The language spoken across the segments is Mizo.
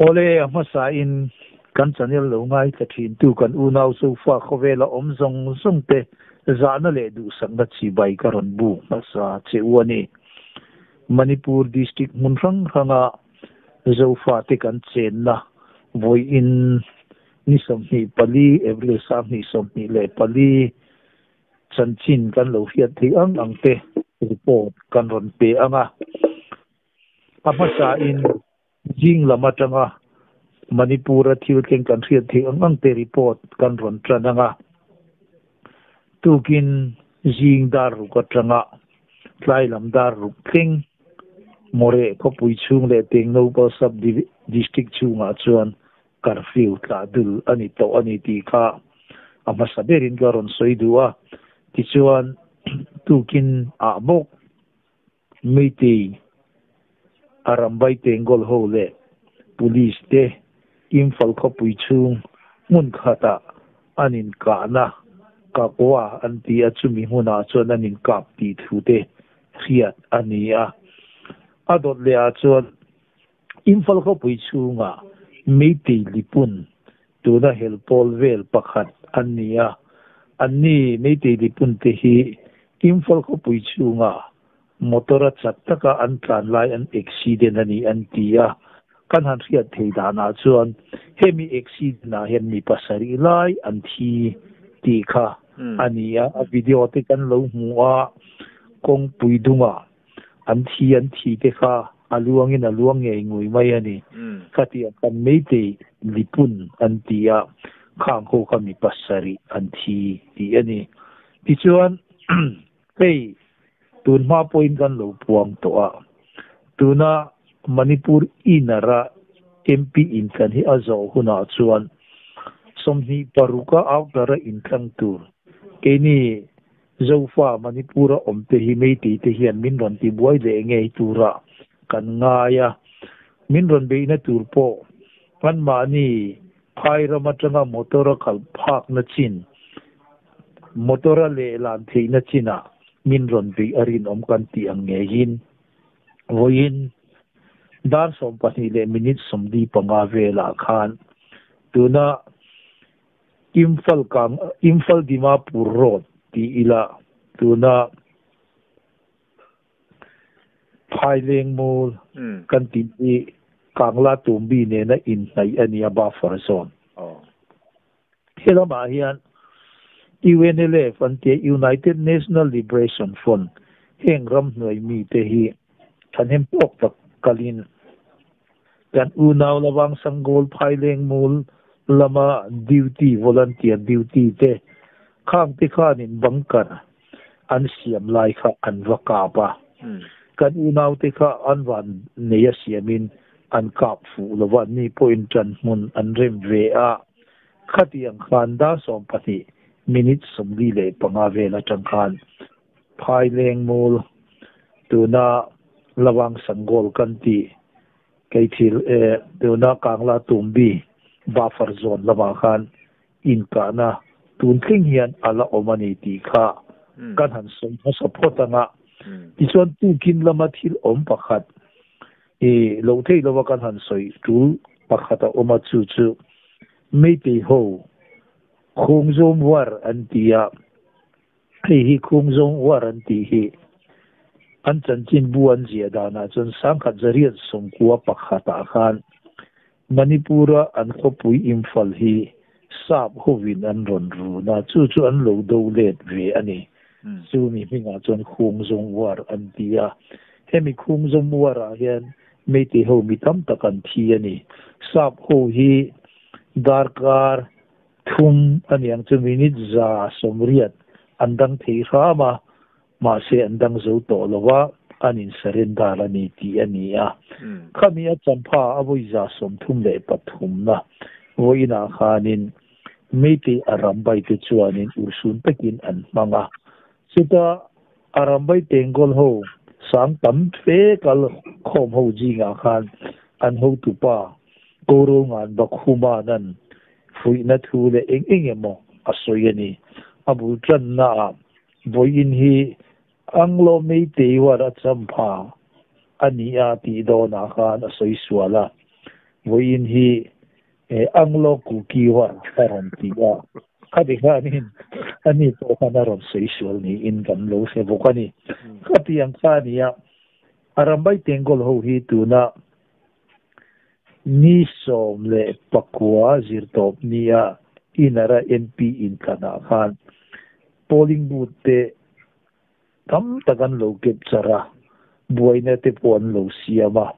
Awle, a hmasa in kan channel lo ngaithla thin tu kan unau sofa khawvela awm zawng zawng te zahna leh duhsakna chibai ka rawn buk hmasa che u a ni. Manipur district hmun hrang hranga Zofa te kan chenna vawiin ni 24 April 2024 chanchin kan lo hriat theih ang ang te report kan rawn pe ang a. A hmasa in zing lam atanga Manipur-a thil thleng kan hriat theih ang ang te report kan rawn tan ang a. Tukin zing dar ruk atanga tlai lam dar ruk thleng Moreh khawpui chhung leh Tengnoupal Sub District chhungah chuan curfew tlah dul a ni tawh a ni tih kha a hmasa berin ka rawn sawi duh a. Tichuan tukin ah bawk Meitei Arambai Tengol ho leh Police te Imphal khawpui chhung hmun khatah an inkahna Kakwa an ti a, chumi hmunah chuan an inkap tih thu te hriat a ni a. A dawt leh ah chuan Imphal khawpui chhungah Meitei Lipun tuna hel pawl vel pakhat an ni a, anni Meitei Lipun te hi Imphal khawpui chhungah motor a chak taka an tlan lai an accident a ni an ti a, kan han hriat thei danah chuan hemi accident ah hian mi pasarih lai an thi tih kha a ni a, a video te kan lo hmu a, kawngpui dungah an thi an thi te kha a luangin a luang ngei ngui mai a ni. Khatiang kan Meitei Lipun an ti a, khang ho kha mi pasarih an thi tih a ni. Tichuan hei tun hma pawhin kan lo puang tawh a, tuna Manipur inner-a MP inthlan hi a zawh hunah chuan 26-a outer-a inthlang tur keini Zofa Manipur-a awmte hi Meitei te hian min rawn tibuai leh ngei tura kan ngai a, min rawn beihna tur pawh anmahni phai ram atanga motor-a kal phakna chin, motor-a lehlan theihna chinah min rawn beih a rinawm kan tih ang ngeiin vawiin dar 12 leh minute 45 velah khan tuna Imphal kang Imphal Dimapur road ti ila tuna Phaileng mall kan tih hi Kangla Tumbi nena inhnaih a ni a buffer zone. He lamah hian UNLF an tia United National Liberation Front heng ram hnuai mite hi thahnem tawk tak kalin Kan unau Lavang Sangawl Phaileng Mall lama duty volunteer duty te khang te khanin bunker an siam lai kha an va kap a. Kan unau te kha an van nei a siamin an kap fuh lo va, ni pawhin ṭan hmun an rem ve a. Khatiang khan dar 12 minute 45 vel aṭang khan Phaileng Mall tuna Lavang Sangawl kan tih Keithil e tuna Kangla Tumbi buffer zone lamah khan inkahna tun thleng hian a la awm a ni tih kha kan han sawi hmasa phawt ang a. Tichuan tukin lama thil awm pakhat i loh theih lova kan han sawi tul pakhat a awm a, chu chu Meitei ho Khungzawm War an ti a. Hei hi Khungzawng War an tih hi an chanchinbu an ziah danah chuan 1991ah khan Manipur-a an khawpui Imphal hi sap hovin an rawn run a, chu chu an lo do let ve a ni. Chu mi hmingah chuan Khungzawng War an ti a. Hemi Khungzawng War-ah hian Meitei ho mi tam tak an thi a ni. Sap ho hi darkar Thum a niang chu minute 180 an dang thei hram a, mahse an dang zo tawh lo a, an in surrender a ni tih a ni a. Khami a champha a vawi 33 na vawiinah khanin Meitei Arambai te chuanin urhsun takin an hmang a. Chuta Arambai Tengol ho sang tam fe kal khawm ho zingah khan an hotupa Kawrungan Bakhumanan fuihna thu leh eng eng emaw a sawi a ni. A bul tannaah vawiin hi Anglo Meitei war a champha a ni a tih dawnah khan a sawi sual a. Vawiin hi Anglo Kuki War a rawn ti a, khati khanin ani pawh khan a rawn sawi sual niin kan lo hre bawk a ni. Khati ang kha a ni a, Arambai Tengol ho hi tuna ni 19 zirtawp nia Inara MP inthlanah khan polling booth te Tam tak an lo kep char a, buaina te pawh an lo siam a.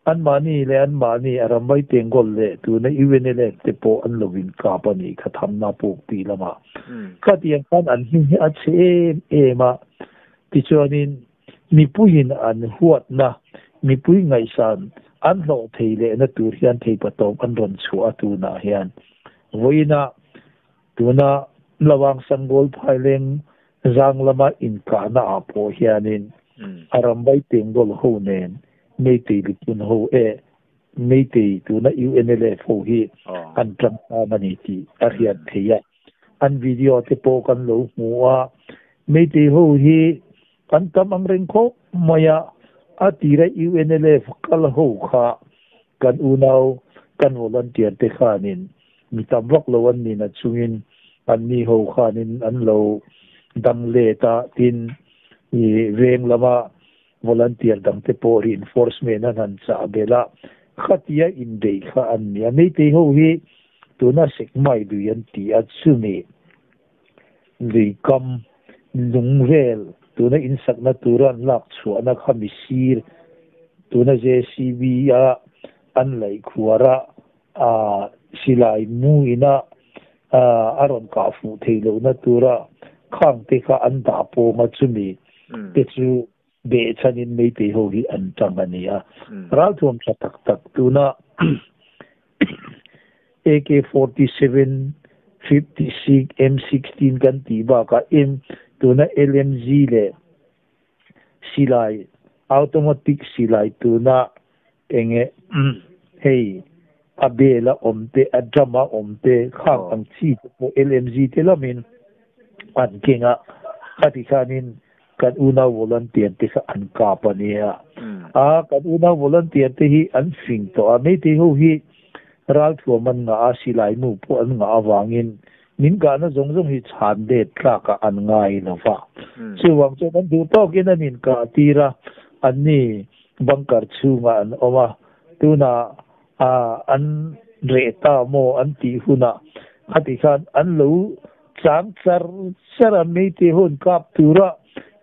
Anmahni leh anmahni a Rambai Tengol leh tuna UNLF te pawh an lo inkap a nih kha thamna puk tih lamah. Khatiang khan an hming hi a chhe em em a, tichuanin mipuiin an huatna, mipui ngaihsan an hlawh thei lehna tur hian theipatawp an rawn chhuah a tunah hian. Vawiinah Tuna Lawang Sangol Phaileng zang lama inkahna ah pawh hianin a Rambai Tengol ho nen Meitei Lipun ho eh Meitei tuna UNLF ho hi an tang tan a ni tih a hriat theih a. An video te pawh kan lo hmu a, Meitei ho hi an tam ang reng khawp mai a, a tira UNLF kal ho kha kan unau kan volunteer te khanin Mi tam vak lo an nihna chungin anni ho khanin an lo dang let a, tin i veng lama volunteer dangte pawh reinforcement an han chah belh a, khatia inbeih kha an ni a. Meitei ho hi tuna Sekmai lui an ti a, chumi lui kam lung vel tuna insakna tura an lak chhuahna kha misir tuna JCB a an laih khuar a, A silai mu ina a rawn kah fuh theih lohna tura khang te kha an dah pawng a, chumi te chu behchhanin Meitei ho hi an tang a ni a. Ralthuam tha tak tak tuna AK-47, 56, M16 kan tih bakah M tuna LMG leh silai automatic silai tuna Enge hei a bel a awm te, a drum a awm te, khang ang chi te pawh LMG te lamin an keng a, khati khanin kan unau volunteer te kha an kap a nia. A kan unau volunteer te hi an fing tawh a, Meitei ho hi ralthuam an ngah a, silai mu pawh an ngah avangin min kahna zawng zawng hi chhan let tlakah an ngai lo va. Chuvang chuan an duh tawkin an inkah tir a, anni Bunker chhungah an awm a, tunah an reh ta maw an tih hunah khati khan an lo chang char char a, Meitei ho an kap tura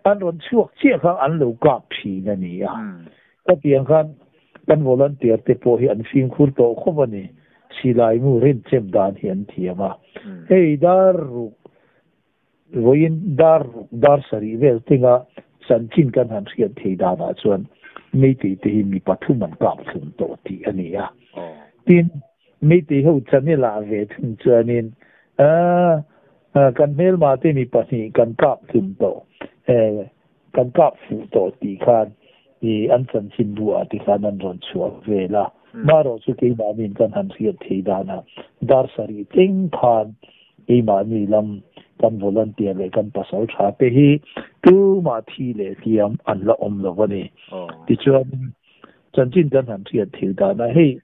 an rawn chhuak chiah kha an lo kap thin a ni a. Khatiang khan kan volunteer te pawh hi an fimkhur tawh khawp a ni, silai mu renchem dan hi an thiam a. Hei dar ruk Vawiin dar ruk dar sarih vel tinga chanchin kan han hriat thei danah chuan Meitei te hi mi pathum an kap thlum tawh tih a ni a. Tin, Meitei ho channel ah ve thung chuanin kan hmelma te mi pahnih kan kap thlum tawh, kan kap fuh tawh tih khan an chanchin bu ah ti khan an rawn chhuah vel a. Marawh chu keimahniin kan han hriat thei danah dar sarih thleng khan Keimahni lam kan volunteer leh kan pasal tha te hi tumah thi leh hliam an la awm lo a ni. Tichuan chanchin kan han hriat thil danah hei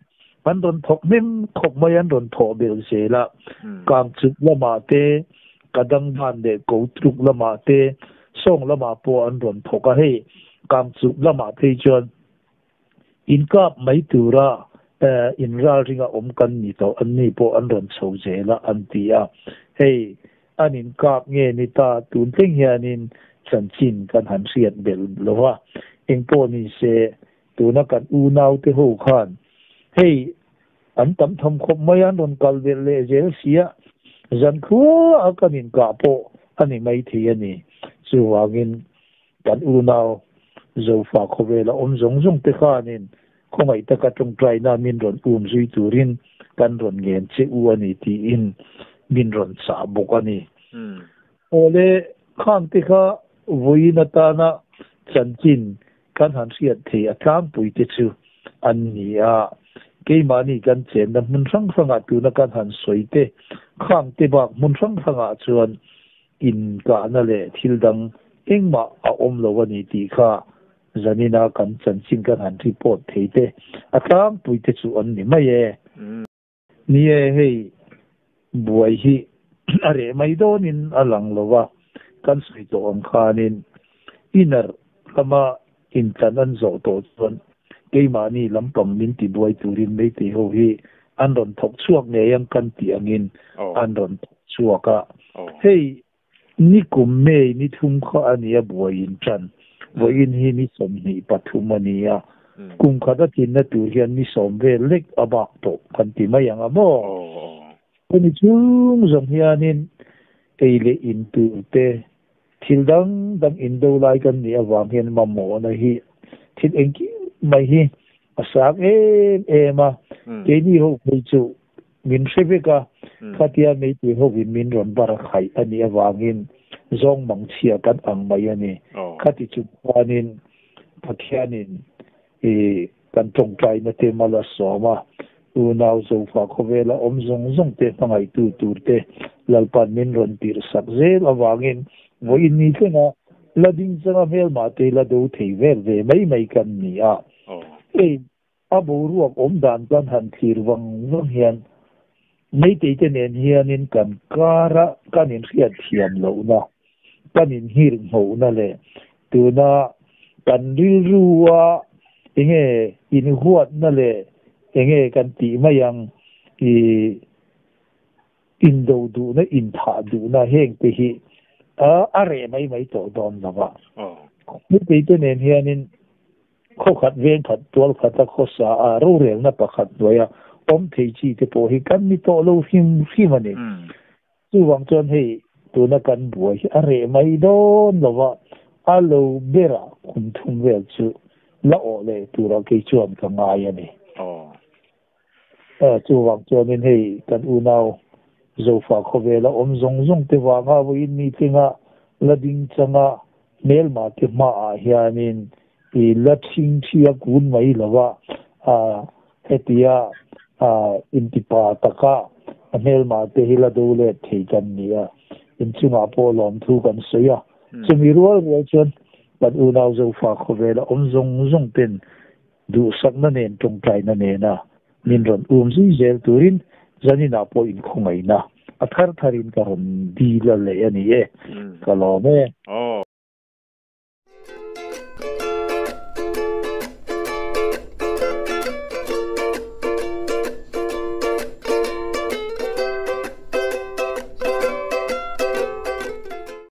an rawn thawk hnem khawp mai an rawn thawh belh zel a, Kangchuk lamah te, Kadangban leh Kotruk lamah te, Sawng lamah pawh an rawn thawk a, hei Kangchuk lamah phei chuan Inkap mai tura inralringa awm kan ni tawh, an ni pawh an rawn chho zel a an ti a. Hei, an inkap nge ni ta tun thleng hianin chanchin kan han hriat belh lo va. Engpawh ni se, tuna kan unaute ho khan hei an tam tham khawp mai a, an rawn kal belh leh zel si a, zan khua a kan inkah pawh a ni maithei a ni. Chuvangin Kan unau Zofa khawvela awm zawng zawng te khanin khawngaih taka tawngtaina min rawn um zui turin kan rawn ngen che u a ni tiin min rawn chah bawk a ni. Awle, khang te kha vawiin atana chanchin kan han hriat thei a tlangpui te chu an ni a, keimahni kan chenna hmun hrang hrangah tuna kan han sawi te khang te bak hmun hrang hrangah chuan Inkahna leh thil dang engmah a awm lo a ni tih kha. Zanina kan chanchin kan han report thei te a tlangpui te chu an ni mai e. Ni e, hei buai hi a reh mai dawnin a lang lo va, kan sawi tawh ang khanin inner lama intlan an zawh tawh chuan keimahni lampang min tibuai turin Meitei ho hi an rawn thawk chhuak ngei ang kan tih angin an rawn thawk chhuak a. Hei Ni kum May ni thum kha a nia buaiin ṭan. Vawiin hi ni 23 a ni a, kum khat a tlinna tur hian ni 10 vel lek a bak tawh kan ti mai ang a maw? Hemi chhung zawng hianin ei leh in tur te, thil dang dang indo lai kan nih avang hian mamawhna hi thil engkim mai hi a sang em em a, keini ho phei chu Min hre vek a, khatia meitei hovin min rawn bar khaih a nih avangin zawng mang chhia kan ang mai a ni. Khati chung khanin Pathianin i kan tawngtaina te mal a sawm a, unau Zofa khawvela awm zawng zawng te hmangaihtu tur te Lalpa'n min rawn tirh sak zel avangin vawiin ni thlenga la ding changa hmelmah te la do thei vel ve mai mai kan ni a. Hei A boruak awm dan kan han thlir vang vang hian Meitei te nen hianin kan kara kan inhriat thiam lohna, kan inhir nghohna leh tuna kan rilrua enge inhuatna leh enge kan tih mai ang i indo duhna, inthah duhna heng te hi a reh mai mai tawh dawn lo va. Meitei te nen hianin Khaw khat veng khat tual khata khawsa a rorelna pakhat hnuaia awm thei chi te pawh hi kan ni tawh lo hrim hrim a ni. Chuvang chuan hei tuna kan buai hi a reh mai dawn lo va, a lo berah kum thum vel chu la awh leh turah kei chuan ka ngai a ni. Chuvang chuanin hei kan unau Zofa khawvela awm zawng zawng te vanga vawiin mi tlinga la ding changa hmelma te hmaah hianin i la thing thi a kun mai lo va, hetia intipa taka hmelma te hi la do let thei kan ni a, inchungah pawh lawmthu kan sawi a. Chumi rual rual chuan kan unau Zofa khawvela awm zawng zawng ten Duhsakna nen tawngtaina nena min rawn um zui zel turin zaninah pawh inkhawngaihna a thar tharin ka rawn dil a leh a ni e. Ka lawm e. Aw.